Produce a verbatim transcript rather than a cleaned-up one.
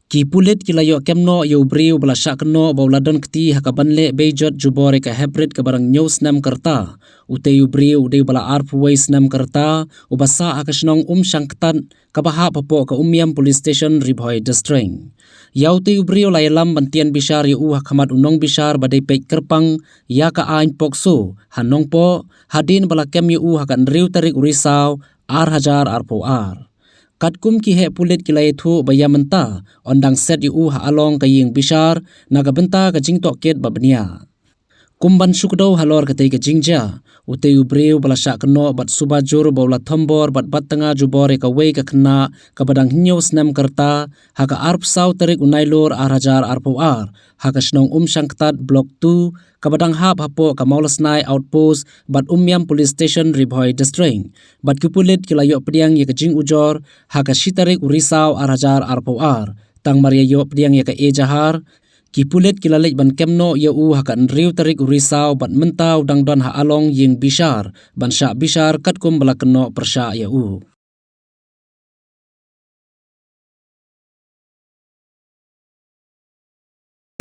Ki pulit ki la ïoh kem noh ïa u briew ba la shah kynnoh ba u la don kti ha kaban leh beijot jubor ïa ka hybrid kaba dang hynñiew snem ka rta. Utei u briew u dei uba la arphew wei snem ka rta, uba sah ha ka shnong Umshangktat, kaba hap hapoh ka Umiam Police Station, Ri Bhoi District. Ïa utei u briew la ïalam ban tian bishar ïa u ha khmat u nongbishar ba dei peit kyrpang ïa ka aiñ POCSO ha Nongpoh, hadien ba la kem ïa u ha ka hynriew tarik u Risaw, ar hajar arphew ar. Katkum ki heh pulit ki la ïathuh ba ïa mynta yn dang set ïa u ha along ka ïing bishar na ka bynta ka jingtohkit ba bniah. Kum ban shu kdew halor katei ka jingjia, utei u briew ba la shah kynnoh bad suba jur ba u la thombor bad bat tnga jubor ïa kawei ka khynnah kaba dang hynñiew snem ka rta, ha ka arphew saw tarik u Nailur ar hajar arphew ar, ha ka shnong Umshangktat Block two, kaba dang hap hapoh ka Mawlasnai Outpost bad Umiam Police Station, Ri Bhoi District. Bad ki pulit ki la ïoh pdiang ïa ka jingujor ha ka shi tarik u Risaw ar hajar arphew ar. Tang mar ïa ïoh pdiang ïa ka ejahar, ki pulit ki la leit ban kem noh ïa u ha ka hynriew tarik u Risaw bad mynta u dang don ha along ïing bishar ban shah bishar katkum ba la kynnoh pyrshah ïa u.